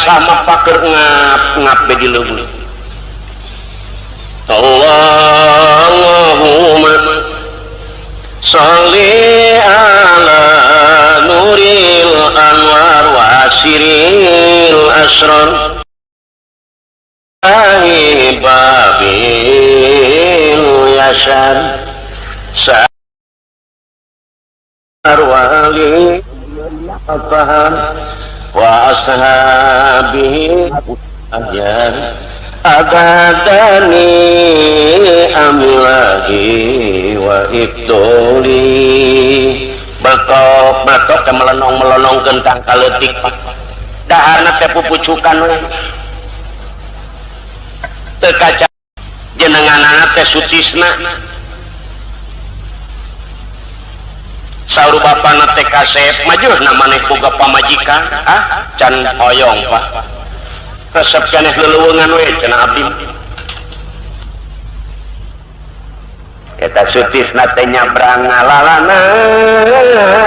Aisyah mah paker ngap ngap be di leuweung. Allahumma sholli ala nuril anwar wa siril asrar babil yasar sarwali afaham wa ashabihi ahyar abadani amilahi wa ibtuli. Bertok bertok teh melenong-melenong kentang kaletik daharna teh pupucukan we teu kaca jenenganana teh Sutisna. Saur bapana teh kasep majuhna maneh boga pamajikan, ah can hoyong Pak, resep keneh leleuweungan we cenah abdi. Eta Sutisna teh nyabrang ngalalana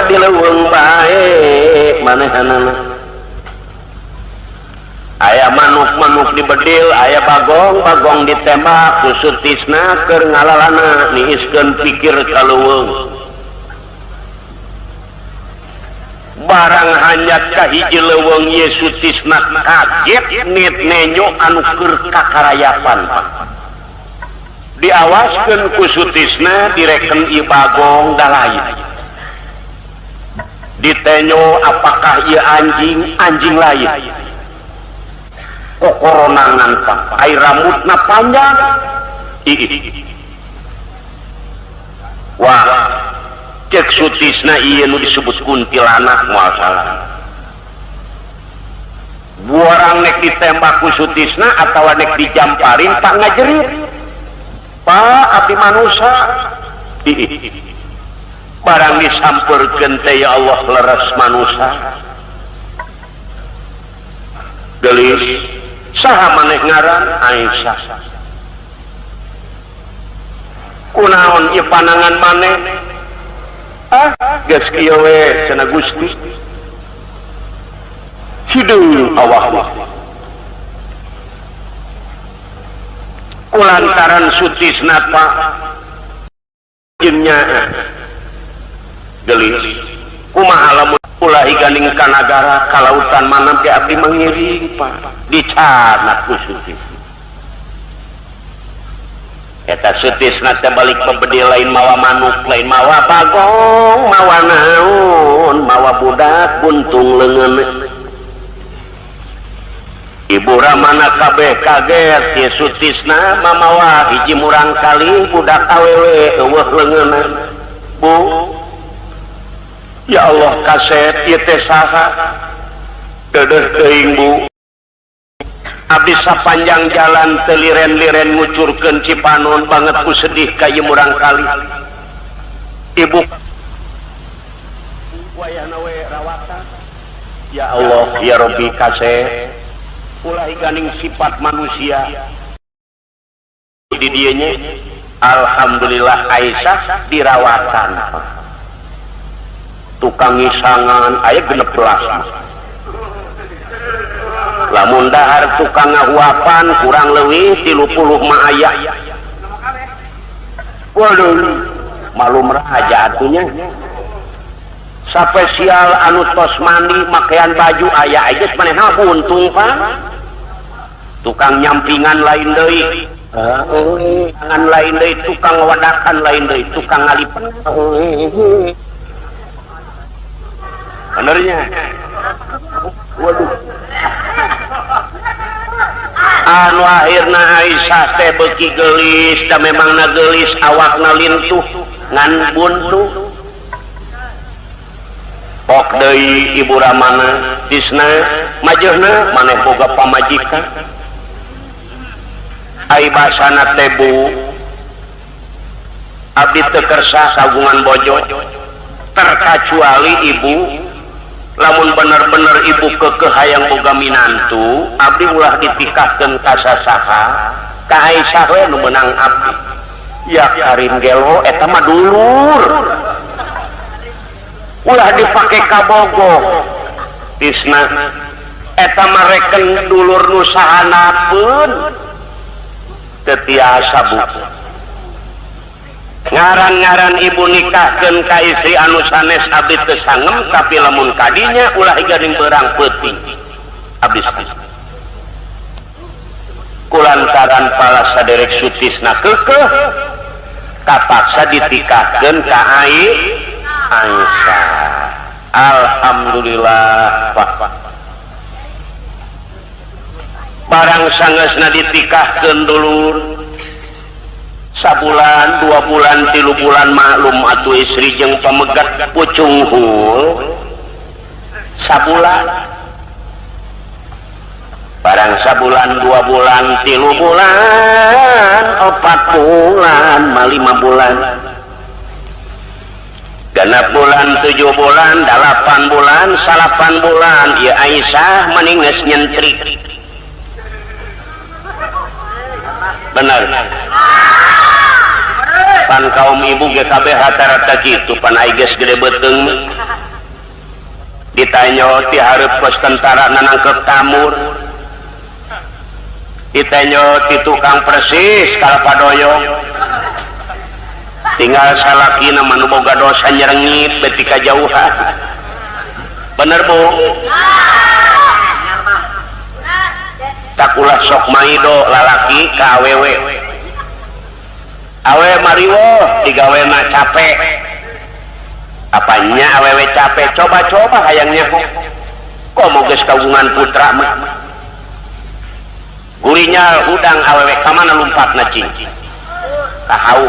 di leuweung bae manehanana. Aya manuk-manuk dibedil, aya bagong-bagong ditembak, ku Sutisna keur ngalalana niiskeun pikir ka leuweung. Barang hanyat ka hiji leuweung ye Sutisna kaget nit nenyo anu keur kakarayapan Pak. Diawaskeun ku Sutisna direken ieu bagong da lain. Ditenyo apakah ieu anjing, anjing lain. Kokoronangan Pak, ai rambutna panjang. Ih. Wah, cek Sutisna ieu nu disebut kuntilanak moal salah. Buarang nek ditembak ku Sutisna atawa nek dijamparin Pak ngajerit. Pak abdi manusa. Ih. Barang disampeurkeun teh ya Allah leres manusa. Geulis saha maneh ngaran Aisyah. Kunaon ieu panangan maneh? Ah, geus kieu we cenah Gusti. Hideung awak mah. Kulantaran Sutisna Pak jeung nya geulis. Kumaha lamun ulah ganing ka nagara ka lautan mana ge abdi mangiring Pak. Dicanak ku Sutisna. Eta Sutisna teh balik bebedil lain mawa manuk, lain mawa bagong, mawa naon, mawa budak buntung leungeun. Ibu Ramana kabeh kaget, ieu Sutisna mamawa hiji murang kali budak awewe eueuh leungeunna. Bu, ya Allah kaset ieu teh saha? Deudeuh teuing Bu. Abdi sapanjang jalan teu liren-liren ngucurkeun Cipanon banget ku sedih ka ieu murang kali. Ibu wayahna we rawatan. Ya Allah ya Rabbi kaseh ulah ganing sifat manusia di dieu nya. Alhamdulillah Aisyah dirawatan. Tukang ngisangan aya 16. Lamun dahar tukang ngahuapan kurang leuwih 30 mah aya. Waduh, malum raja atunya. Spesial anu tos mandi makean baju aya geus manehna buntung Pak. Tukang nyampingan lain deui, tangan lain deui, tukang wadakan lain deui, tukang ngalipen. Benernya. Waduh. Anu akhirna Aisyah teh beuki geulis, da memangna geulis awakna lintuh ngan buntu. Pok deui Ibu Ramana Tisna majeuhna maneh boga pamajikan. Ai basana teh Bu, abdi teu kersa kagungan bojo terkecuali ibu. Lamun bener-bener ibu kekeh hayang boga minantu, abdi ulah ditikahkeun ka sasaha, ka Aisyah we nu meunang abdi. Ya Karim gelo eta mah dulur. Ulah dipake kabogoh. Tisna Eta mareken dulur nu sahanapeun teu tiasa bu. Ngaran-ngaran ibu nikahkeun ka istri anu sanes abdi teu sangem, tapi lamun kadinya ulah geuning beurang peuting. Abdi kulantaran pala saderek Sutisna keukeuh kapaksa ditikahkeun ka Aisyah. Alhamdulillah Pak. Barang sangeusna ditikahkeun dulur sabulan, 2 bulan, 3 bulan maklum atuh istri jeung pamegat pucunghul sabulan. Barang sabulan, 2 bulan, 3 bulan, 4 bulan, 5 bulan, 6 bulan, 7 bulan, 8 bulan, 9 bulan, ya Aisyah mending geus nyentrik. Bener. Pan kaum ibu GKB rata-rata gitu, pan ai geus gede beuteung. Ditanyo ti hareup pos tentara nanangkep tamur. Ditanyo ti tukang persis kalapadoyong. Tinggal salakina mah nu boga dosa nyerengit beti kajauhan. Bener Bu? Takulah sok maido lalaki ka awewe. Awe mariwo digawena capek. Apanya awewe capek, coba-coba hayangnya komo geus kagungan putra mah. Gurinya hudang awewe ka mana lumpatna cing? Ka hau.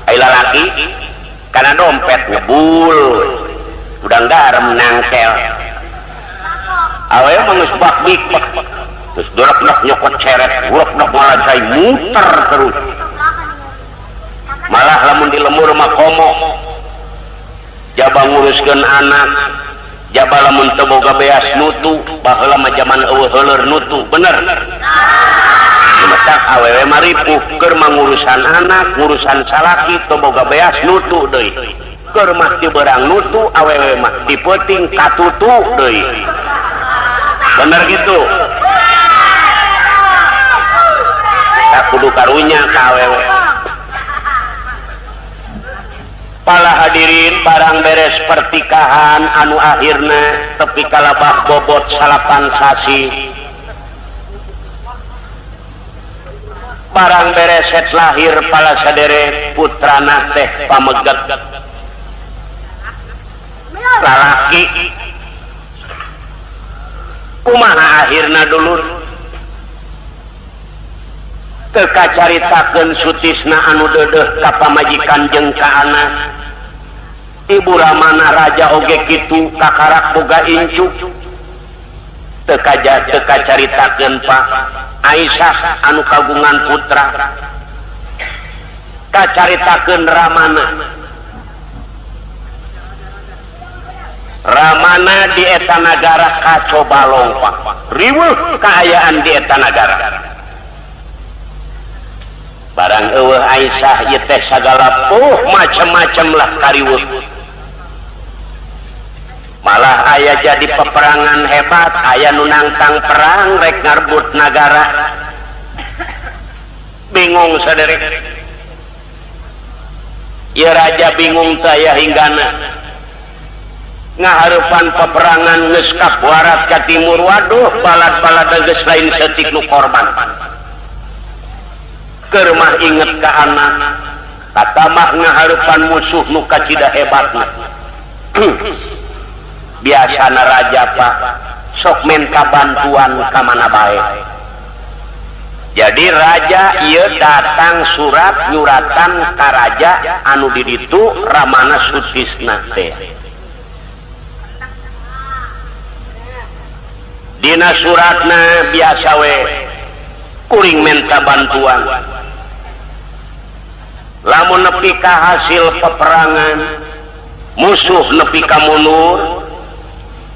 Ai lalaki kana dompet ngebul. Udang garam nangkel. Awewe mah geus bakbik bak. Terus dorok-dorok nyokot ceret, dorok-dorok malah cai muter terus. Malah lamun di lemur mah komo. Jaba nguruskeun anak, jaba lamun teu boga beas nutu, baheula mah jaman eueuh heuleur nutu, bener. Matak awewe mah ripuh keur mah ngurusan anak, ngurusan salaki teu boga beas nutu deui. Keur mah ti beurang nutu, awewe mah ti peuting katutu deui. Bener gitu. Tak kudu karunya ka awewe. Pala hadirin barang beres pertikahan anu akhirna tepi kalabah bobot 9 sasi. Barang bereset lahir pala sadere putrana teh pameget lalaki. Kumaha akhirna dulur? Teu kacaritakeun Sutisna anu deudeuh ka pamajikan jeung ka anak. Ibu Ramana raja oge kitu kakarak boga incu. Teu kacaritakeun Pak Aisyah anu kagungan putra. Kacaritakeun Ramana. Ramana di eta nagara kacobalong Pak. Riweuh kaayaan di eta nagara. Barang eueuh Aisyah ieu teh sagala puh macem-macem lah kariweuh. Malah aya jadi peperangan hebat, aya nu nangtang perang rek ngarbut nagara. Bingung saderek. Ieu raja bingung teh aya hinggana. Ngahareupan peperangan geus ka barat ka timur, waduh balad-balad geus lain seutik nu korban. Keur mah inget ka anak, katamah ngahareupan musuh nu kacida hebatna. Biasana raja Pak sok minta bantuan ka mana bae. Jadi raja ieu datang surat nyuratan ka raja anu di ditu Ramana Sutisna teh. Dina suratna biasa we kuring minta bantuan. Lamun nepi ka hasil peperangan musuh nepi ka mundur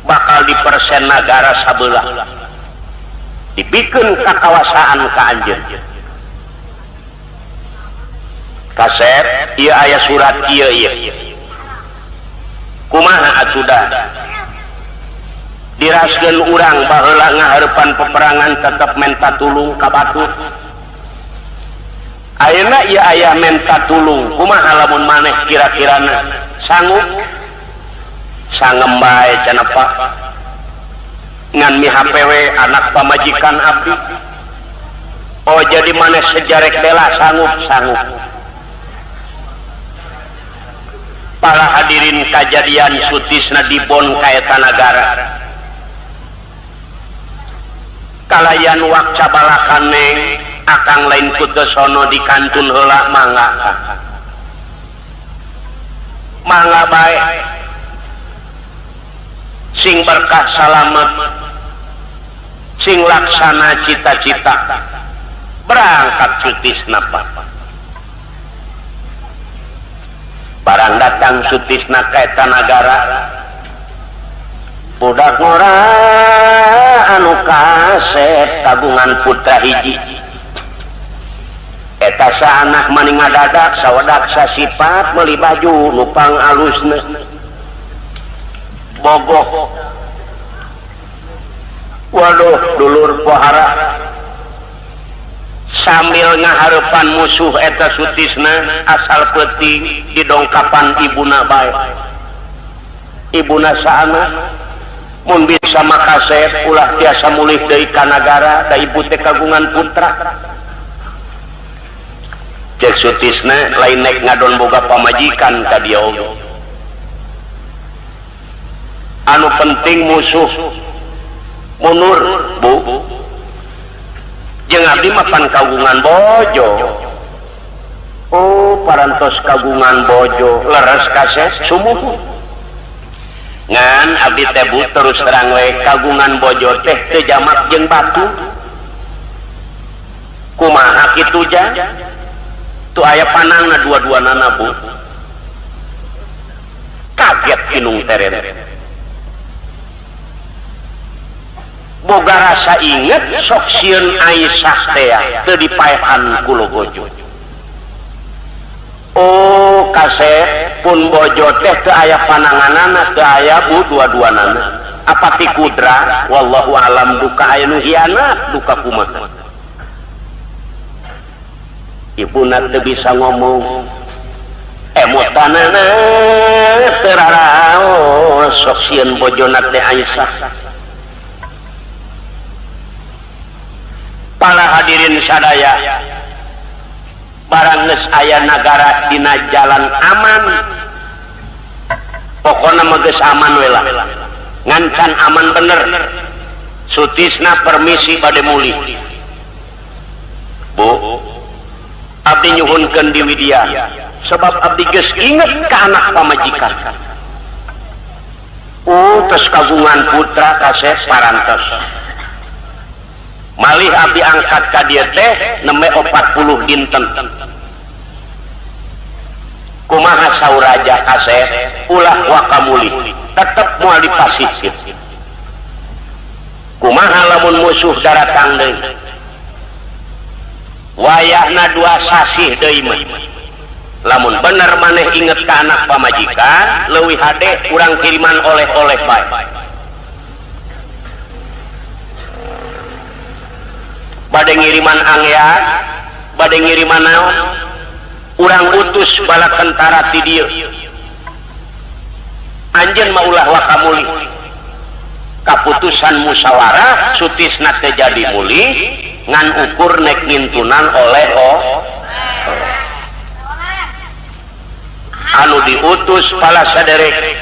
bakal dipersen nagara sabelah dibikeun ka kawasaan ka anjeun. Kasep ieu aya surat ieu ieu. Kumaha atuda? Diraskeun urang baheula ngahareupan peperangan tetep menta tulung ka batur. Ayeuna ieu aya menta tulung, kumaha lamun maneh kira-kirana sanggup? Sangem bae cenah Pak. Ngan mihape we anak pamajikan abdi. Oh jadi maneh sejarek bela sanggup sanggup. Para hadirin kajadian Sutisna dibon ka eta nagara. Kalayan wakca balakan neng akang lain kutosono di kantun heula mangga. Mangga bae. Sing berkah salamet. Sing laksana cita-cita. Berangkat Sutisna Pak. Barang datang Sutisna ka eta nagara. Budak ngora anu kasep kagungan putra hiji. Eta saanah maning ngadadak sawedak sasipat meuli baju nupang alusna. Bogoh. Waduh dulur pohara. Sambil ngahareupan musuh eta Sutisna asal peuting didongkapan ibuna bae. Ibuna saana mun bisa makasep ulah tiasa mulih deui ka nagara da ibu teh kagungan putra. Cek Sutisna lain nek ngadon boga pamajikan ka dieu oge. Anu penting musuh mundur bu. Jeung abdi mah pan kagungan bojo. Oh parantos kagungan bojo leres kasep sumuh. Ngan abdi teh bu terus terang we kagungan bojo teh teu jamak jeung batu. Kumaha kitu ja? Tuh aya panangna dua-duanana bu. Kaget inung terere. Boga rasa inget sok sieun Aisyah teh teu dipaehan ku logojo. Oh kasep pun bojo teh teu aya pananganana teu aya bu dua-duanana. Apa ti kudra wallahu alam duka aya nu hianat duka kumaha. Ibuna teu bisa ngomong. Emutanana teu raraos sok sieun bojona teh Aisyah. Para hadirin sadaya, barang geus aya nagara dina jalan aman, pokona mah geus aman we lah. Ngan can aman bener. Sutisna permisi bade mulih. Bu, abdi nyuhunkeun di Widya, sebab abdi geus inget ka anak pamajikan. Oh, tos kagungan putra kasep parantos. Malih abdi angkat ka dieu teh nembe 40 dinten. Kumaha sauraja kasep ulah wakamulih tetep moal dipasihkeun. Kumaha lamun musuh daratang deui? Wayahna 2 sasih deui mah. Lamun bener maneh inget ka anak pamajikan, leuwih hade urang kiriman oleh-oleh bae. Bade ngiriman angea, bade ngiriman naon? Urang utus bala tentara ti dieu. Anjeun mah ulah wakamulih. Kaputusan musyawarah Sutisna teh jadi mulih ngan ukur nek ngintunan oleh oh. Anu diutus pala saderek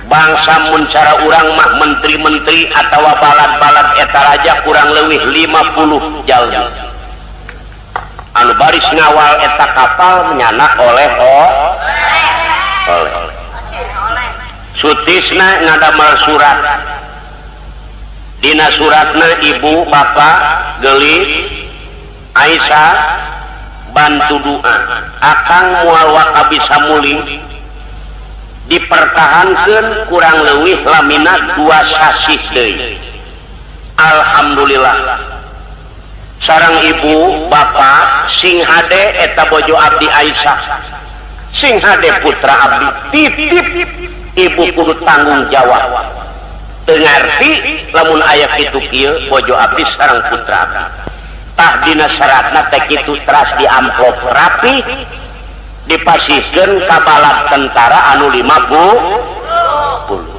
bangsa mun cara urang mah menteri-menteri atawa balad-balad eta raja kurang leuwih 50 jalmi. Anu baris ngawal eta kapal menyanak oleh oh. Oleh. Sutisna ngadamel surat. Dina suratna ibu bapak geulis Aisyah bantu doa akang moal waka bisa mulih dipertahankeun kurang leuwih lamina 2 sasih deui. Alhamdulillah sareng ibu bapak sing hade eta bojo abdi Aisyah sing hade putra abdi titip Ibu kudu tanggung jawab. Teu ngarti lamun aya kitu kieu bojo abdi sareng putra abdi. Tah dina syaratna teh kitu teras di amplop rapi dipasihkeun ka balad tentara anu 50.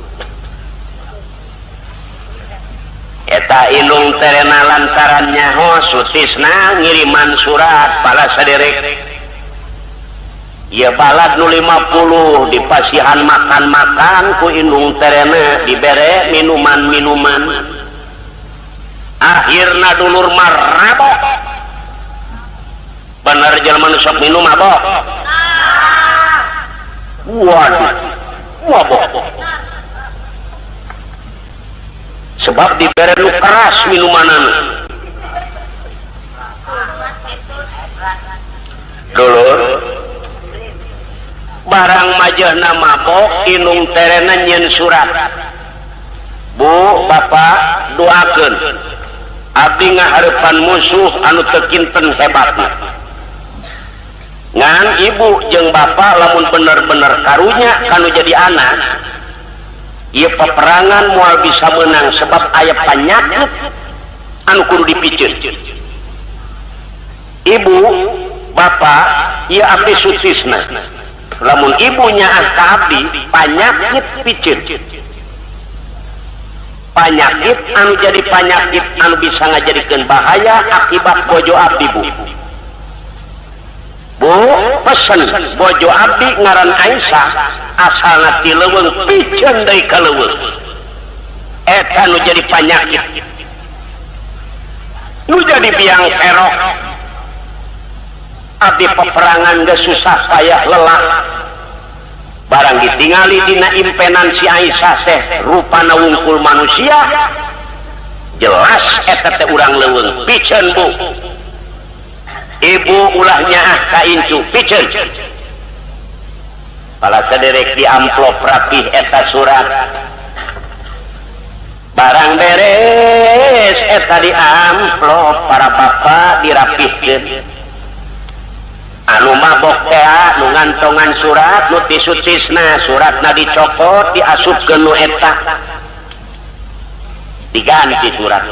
Eta indung terena lantaran nyaho Sutisna ngiriman surat pala saderek. Ieu balad nu 50 dipasihan makan-makan ku indung terena dibere minuman-minuman. Akhirna dulur marabok. Bener jelema nu sok minum mabok. Waduh, mabok. Sebab dibere nu keras minumanan. Dulur barang majehna mabok indung terena nyeun surat. Bu, Bapak doakeun abdi ngahareupan musuh anu teu kinten hebatna. Ngan ibu jeung bapak lamun bener-bener karunya kanu jadi anak, ieu peperangan moal bisa menang sebab aya panyakit anu kudu dipiceun. Ibu, bapak, ieu abdi Sutisna. Lamun ibunya ah ka abdi panyakit piceun. Panyakit anu jadi panyakit anu bisa ngajadikeun bahaya akibat bojo abdi bu. Bu, pesen bojo abdi ngaran Aisyah asalna ti leuweung piceun deui ka leuweung. Eta nu jadi panyakit. Nu jadi biang kerok. Abdi peperangan geus susah payah lelah. Barang ditingali dina impenan si Aisyah teh rupana wungkul manusia. Jelas eta teh urang leuweung piceun bu. Ibu ulah nyaah ka incu piceun. Pala saderek di amplop rapih eta surat. Barang beres eta di amplop para bapak dirapihkeun. Anu mabok teh nu ngantongan surat nu ti Sutisna suratna dicokot diasupkeun nu eta. Diganti surat.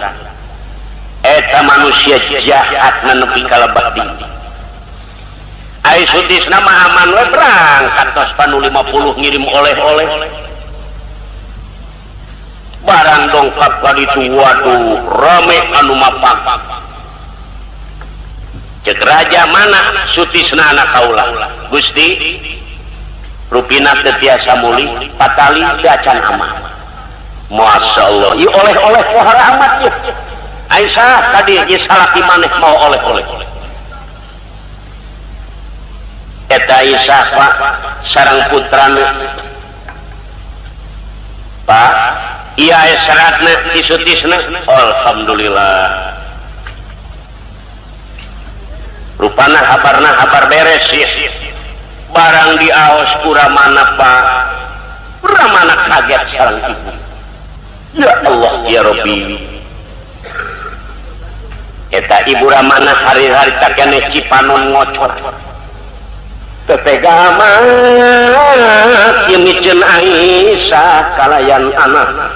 Eta manusia jahat nepi ka lebet di. Ai Sutisna mah aman we berangkat tos panu 50 ngirim oleh-oleh. Barang dongkap ka ditu waduh rame anu mapang. Cek raja mana Sutisna anak kaula. Gusti rupina teu tiasa mulih patali teu acan aman. Masyaallah ieu oleh-oleh pohara amat ieu. Aisyah tadi ieu salaki maneh mau oleh-oleh. Eta Aisyah Pak sareng putrana. Pak, ieu aya syaratna ti Sutisna. Alhamdulillah. Rupana habarna habar beres ya. Barang diaos ku Ramana Pak. Ramana kaget sareng ibu. Ya Allah ya Rabbi. Eta ibu Ramana hari-hari tak keneh Cipanon ngocor. Tetega amat ieu miceun Aisyah kalayan anak.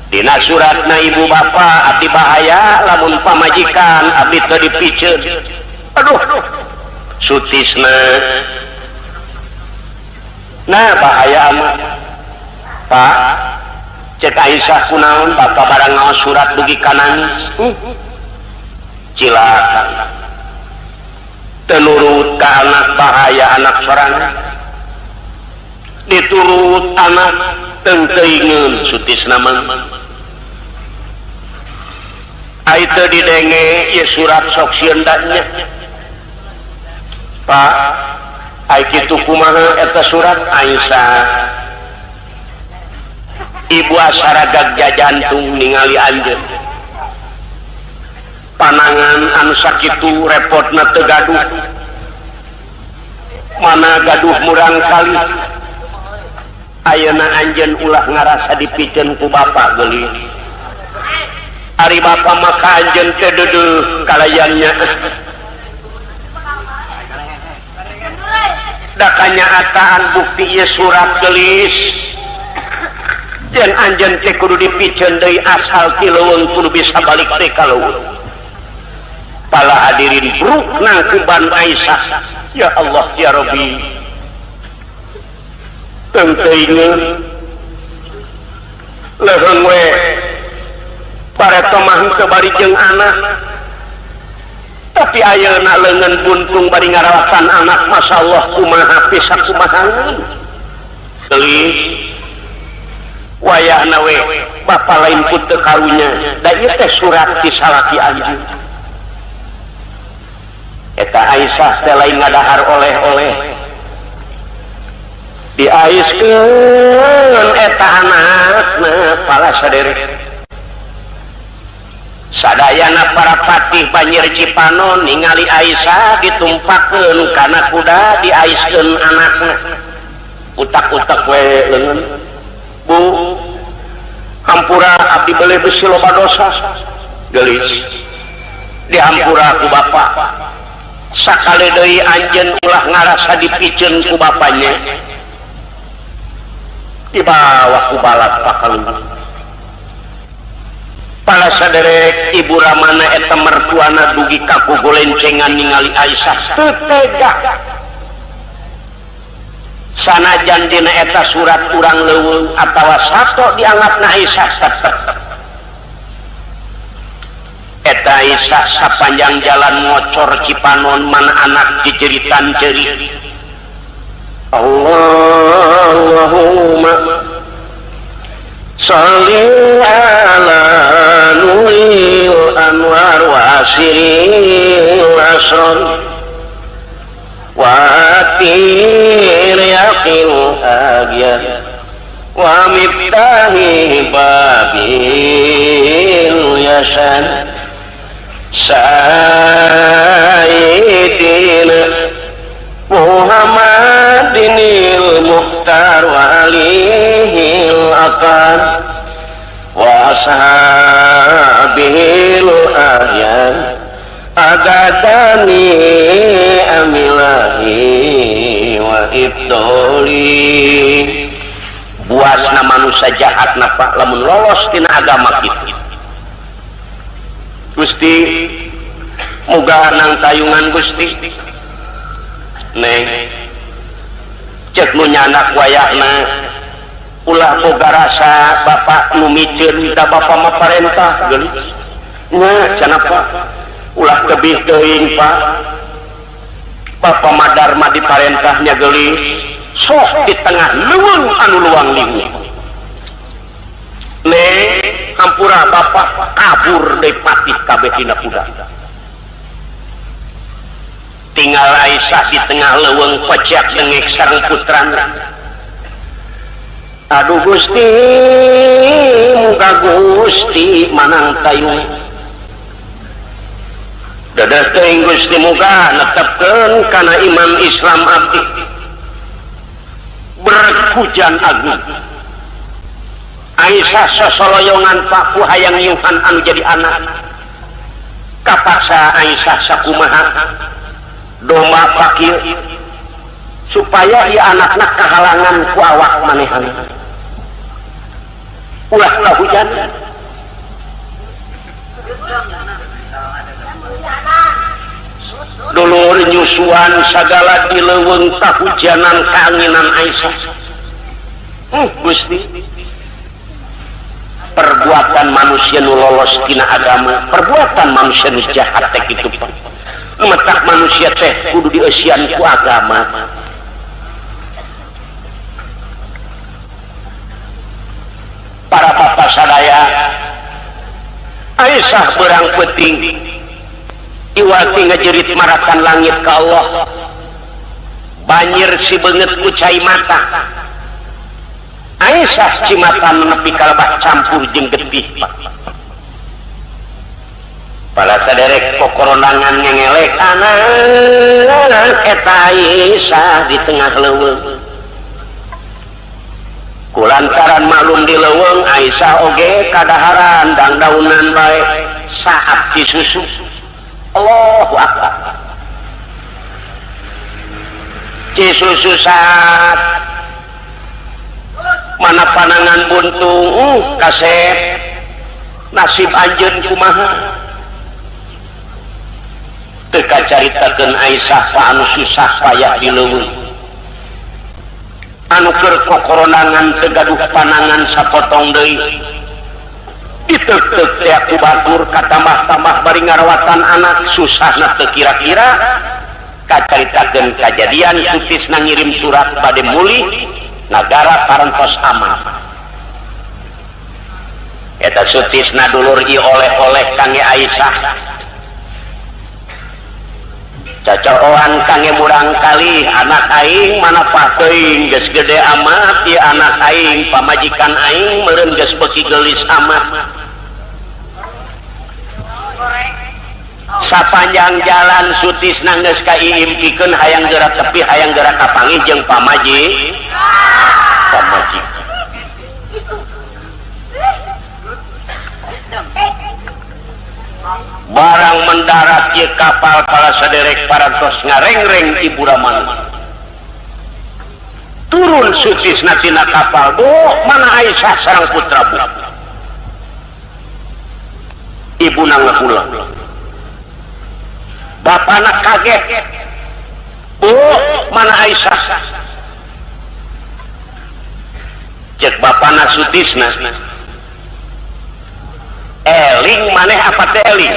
Dina suratna ibu bapa abdi bahaya lamun pamajikan abdi teu dipiceun. Aduh Sutisna. Nah bahaya amat. Pak, cek Aisyah kunaon bapa barang ngaos surat dugi ka nangis. Cilaka. Teu nurut ka anak bahaya anak sorangan. Diturut anak teuingeun Sutisna mah. Ai teu didenge ieu surat sok sieun nya. Pak, ai kitu kumaha eta surat Aisyah. Ibu asaragag jajantung ningali anjeun. Panangan anu sakitu repotna teu gaduh. Mana gaduh murang kali. Ayeuna anjeun ulah ngarasa dipiceun ku bapa geulis. Ari bapa maka anjeun teh deudeuh kalayannya. Da kanyataan bukti ieu surat gelis. Yen anjeun teh kudu dipiceun deui asal ti leuweung kudu bisa balik teh ka leuweung. Pala hadirin bruk nangkuban Aisyah. Ya Allah ya Rabbi. Teuing leuheung we bareto mah henteu bari jeung anak. Tapi ayeuna leungeun buntung bari ngarawatan anak, masyaallah kumaha pisan kumaha. Geulis wayahna we bapa lain pun teu karunya, da ieu teh surat ti salaki anjeun. Eta Aisyah teh lain ngadahar oleh-oleh. Diaiskeun eta anakna pala saderek. Sadayana para patih Banjir Cipanon ningali Aisyah ditumpakeun kana kuda diaiskeun anakna. Utak-utak we leungeun. Bu, hampura abdi beuleuh besi loba dosa. Geulis. Dihampura ku bapa. Sakali deui anjeun ulah ngarasa dipiceun ku bapanya. Dibawa ku balat pakalung. Pala saderek ibu Ramana eta mertuana dugi ka kugolencengan ningali Aisyah teu tega. Sanajan dina eta surat urang leuweung atawa sato dianggapna Aisyah tetep. Eta Aisyah sapanjang jalan ngocor Cipanon mana anak jejeritan ceuri. Allahumma sholli ala nuril anwar wa asiril asrar wa atir yaqil agya wa miftahi babil yasan sayyidina Muhammadinil Mukhtar wa alihil aqan wa ashabihil ahyan agadani amilahi wa ibdoli. Buasna manusia jahat napa lamun lolos tina agama kitu. Gusti muga nang tayungan Gusti. Neng cek nu nyanak wayahna ulah boga rasa bapak nu miceun da bapa mah parentah geulis nya cenah Pak ulah tebih teuing Pak bapa mah darma diparentahnya geulis sok di tengah leuweung anu luang liung. Neng hampura bapak kabur deui patih kabeh dina kuda. Tinggal Aisyah di tengah leuweung pecak dengek sareng putrana. Aduh Gusti, muga Gusti manang tayung. Dadah teuing Gusti muga netepkeun kana iman Islam abdi. Berhujan agung. Aisyah sosoloyongan paku hayang nyuhan anu jadi anak. Kapaksa Aisyah sakumaha domba pakir supaya ieu anakna kahalangan ku awak manehana. Ulah kahujan. Dulur nyusuan sagala di leuweung kahujanan kaanginan Aisyah. Gusti, perbuatan manusia nu lolos tina agama, perbuatan manusia nu jahat teh kitu Pak. Metak manusia teh kudu dieusian ku agama. Para bapak sadaya, Aisyah berang penting iwati ngejerit marakan langit ka Allah. Banjir si beungeut ku cai mata. Aisyah cimatan nepi kalebah campur jeung getih Pak. Pala saderek kokorondangan ngengelek anak eta Aisyah di tengah leuweung. Kulantaran maklum di leuweung Aisyah oge kadaharan dangdaunan bae saat disusu. Allahu akbar. Cisususat mana panangan buntung kasep nasib anjeun kumaha teu kacaritakeun Aisyah pa anu susah payah di leuweung anu keur kokoronangan teu gaduh panangan sapotong deui diteuk-teuk teh ku batur katambah-tambah bari ngarawatan anak susahna teu kira-kira kacaritakeun kajadian Sutisna ngirim surat bade mulih nagara parantos aman eta Sutisna dulur ieu oleh-oleh kangge Aisyah cacoan kangge murang kali anak aing mana teuing geus gede amat ieu anak aing pamajikan aing meureun geus beuki geulis amat sapanjang jalan Sutisna geus kaiimpikeun hayang geura tepi hayang geura kapanggih jeung pamajikan barang mendarat ieu kapal para saderek parantos ngarengreng Ibu Ramana turun Sutisna tina kapal bu mana Aisyah sareng putra bu ibuna ngahulang bapana kaget bu mana Aisyah cek bapana Sutisna eling maneh apa teh eling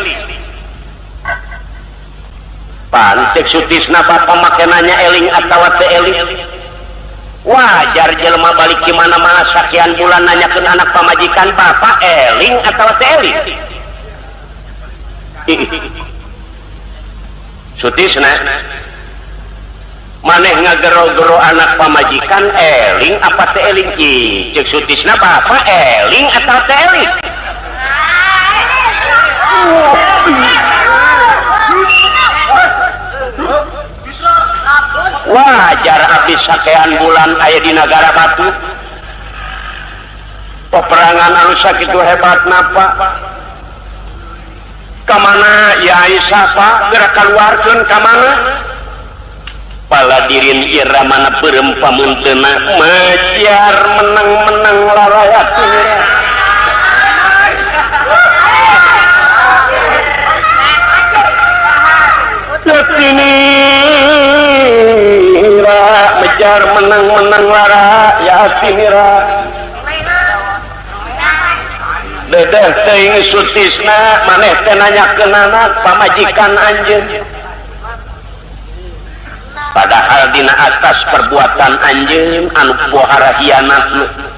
pan cek Sutisna bapa make nanya eling atawa teh eling wajar jelema balik di mana-mana sakian bulan nanyakeun anak pamajikan bapa eling atawa teh eling Sutisna maneh ngagero-gero anak pamajikan eling apa teh eling ih cek Sutisna bapa eling atawa teh eling wajar abdi sakean bulan aya di nagara batu peperangan anu sakitu hebat napa kamana ya Aisyah pak geura kaluarkeun ka mana paladirin ira mana beureum pamunteuna majar menang-menang larayat Yatinira mejar menang-menang lara yatinira dedeh teuing Sutisna maneh teh nanyakeun anak pamajikan anjeun padahal dina atas perbuatan anjeun anu pohara hianatna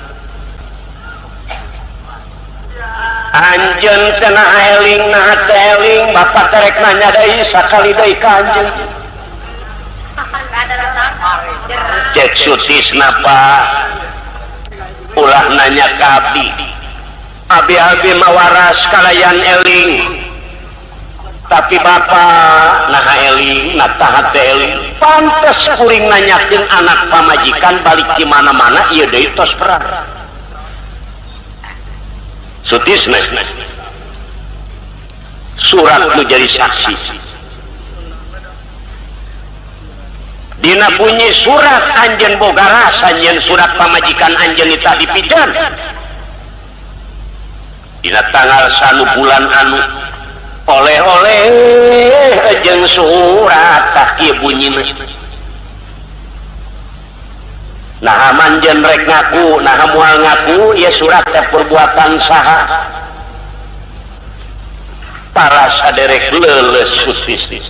anjeun teh naha eling naha teh eling bapak terek nanya deui sakali deui ka anjeun cek Sutisna pak ulah nanya ka abdi abi-abi mawaras kalayan eling tapi bapak naha eling naha teh eling pantes kuring nanyakeun anak pamajikan balik di mana-mana ieu deui tos perang Sutisna surat nu jadi saksi dina bunyi surat anjeun boga rasa nyeun surat pamajikan anjeun eta dipican dina tanggal sanu bulan anu oleh-oleh jeung surat tah kieu bunyina naha manjeun rek ngaku naha moal ngaku ieu surat teh perbuatan saha para saderek leuleus Sutisna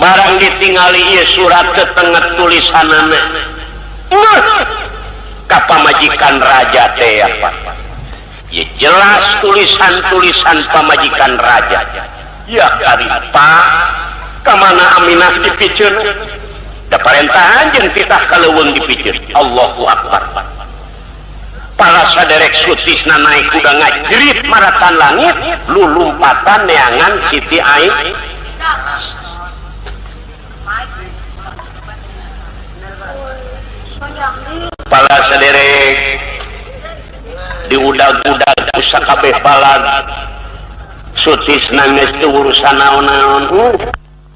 barang ditingali ieu surat teu tenget tulisanana ka pamajikan raja teh apa ya jelas tulisan-tulisan pamajikan raja ya ari pak ka mana Aminah dipiceun da parentah anjeun titah ka leuweung dipiceun Allahu akbar para saderek Sutisna naik kuda ngajerit maratan langit lulumpatan neangan Siti Aisyah para saderek diudag-udag ku sakabeh balad Sutisna geus teu urusan naon-naon.